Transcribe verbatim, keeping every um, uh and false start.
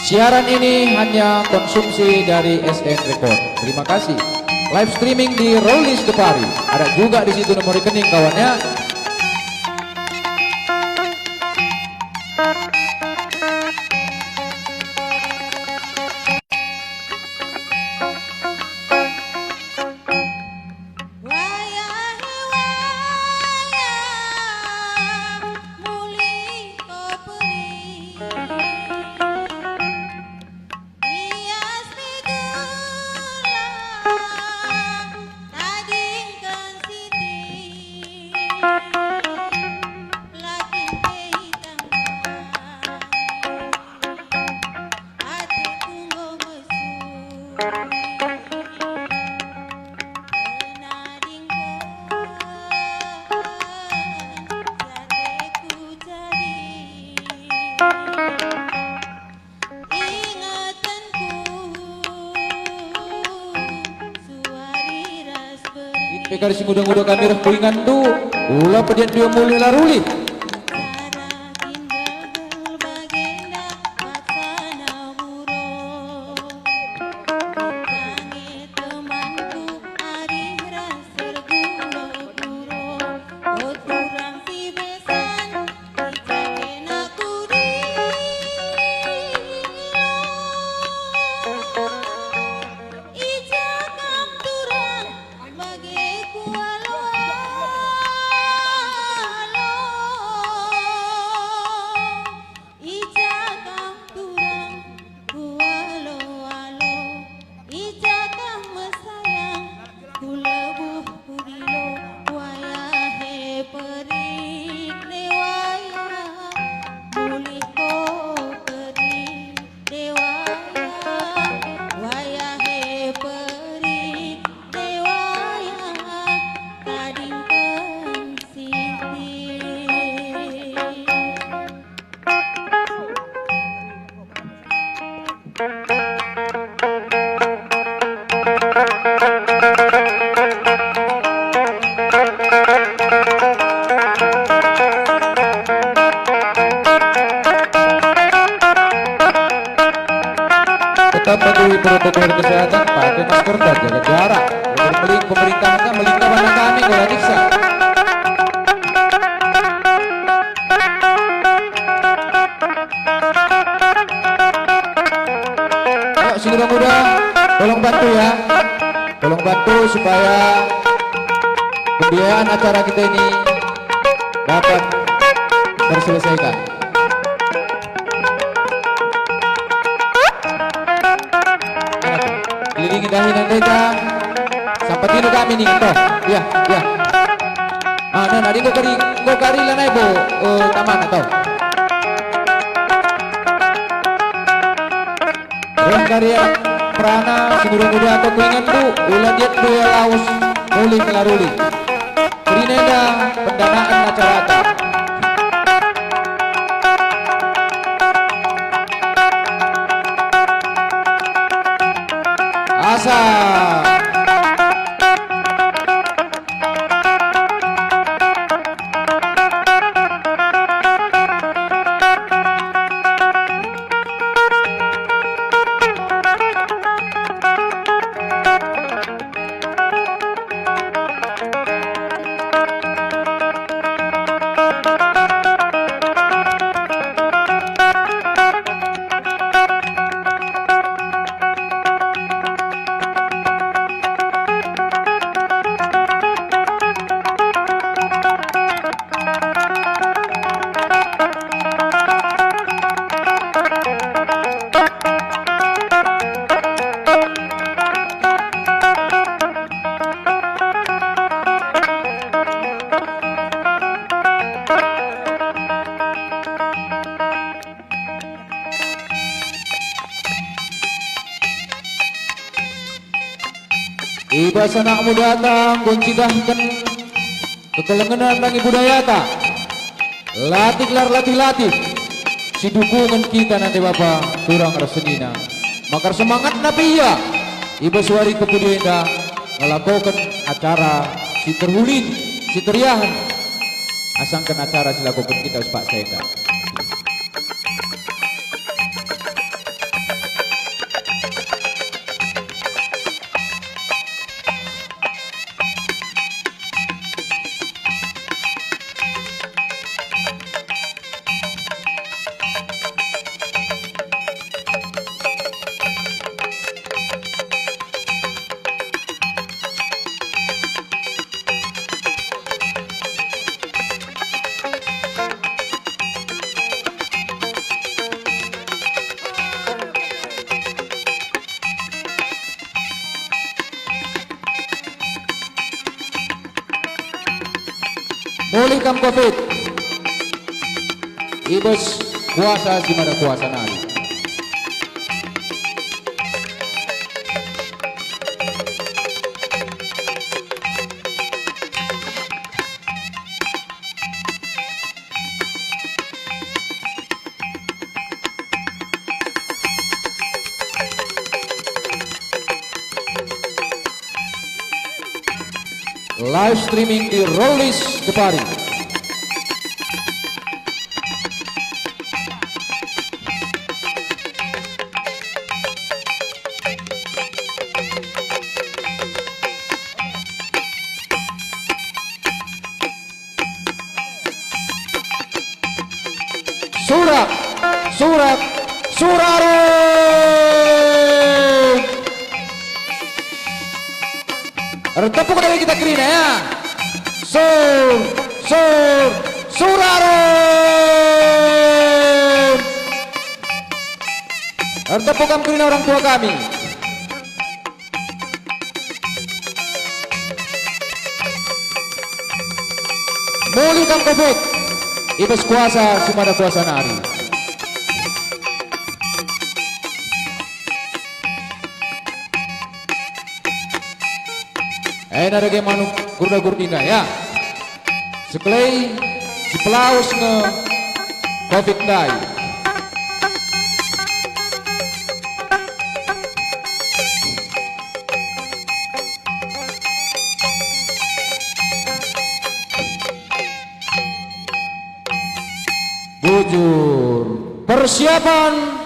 Siaran ini hanya konsumsi dari S N Record. Terima kasih. Live streaming di Rollis Depari. Ada juga di situ nomor rekening, kawan, ya. Wayah-wayah mulih ko peri. Bias me gelah tadingken siti. Lakin pe itangkai. Ateku enggo mesui, penadingken si ateku jadi. Ingetenku suari ras beri. Pe kari si nguda-nguda kami reh ku inganndu, ula pediat dua mulih la rulih. Cara kin gelgel bagenda paksana burung. Tangi temanku arih ras erguna burung. O turang si besan, i ja kin aku dilo. I ja kam turang, bage kualo-alo. I ja kam turang, kualo-alo. I ja kam mesayang, kulebuh kudilo. Wayah e perik de wayah, mulih ko perik de wayah. Wayah e perik de wayah, tadingken siti. Tetap patuhi protokol kesehatan, pakai masker dan jaga jarak. Berkeling pemerintah kita melingkar mana kami, bola diksa. Ayo, si muda-muda, tolong bantu ya. Tolong bantu supaya pembiayaan acara kita ini dapat terselesaikan. Kelilingi dahi nandeka. Sampatino kami nih, toh. Iya, iya. Ah, nah, nah, enggo kari, enggo kari lanai bo, eh, tamana, toh. Reh kari perana si muda-muda atau ku inganndu, ula diat dua lawes mulih la rulih. Kerina enda pendanaan acarata. Asa. I bas anak mudata enggo ncidahken kekelengen nandangi budayata. Latih lar latih-latih, si dukungen kita nande bapa turang ras senina. Maka semangatna pe ia i bas wari kepudi enda ngelakoken acara si terhulin, si teriahen, asangken acara si lakoken kita sepaksa enda. Mulih kam covid. I bas kuasa si mada kuasa nari. Live streaming di Rollis Kepari. Surak, surak, surarum. Ertepuk dage kita kerina, ya. Sur, sur, surarum. Ertepuk kam kerina orang tua kami. Mulih kam covid, i bas kuasa si mada kuasa nari. Ena dage manuk gurda-gurdina, ya. Sekelai, sipelawes nge covid ndai. Bujur. Persiapan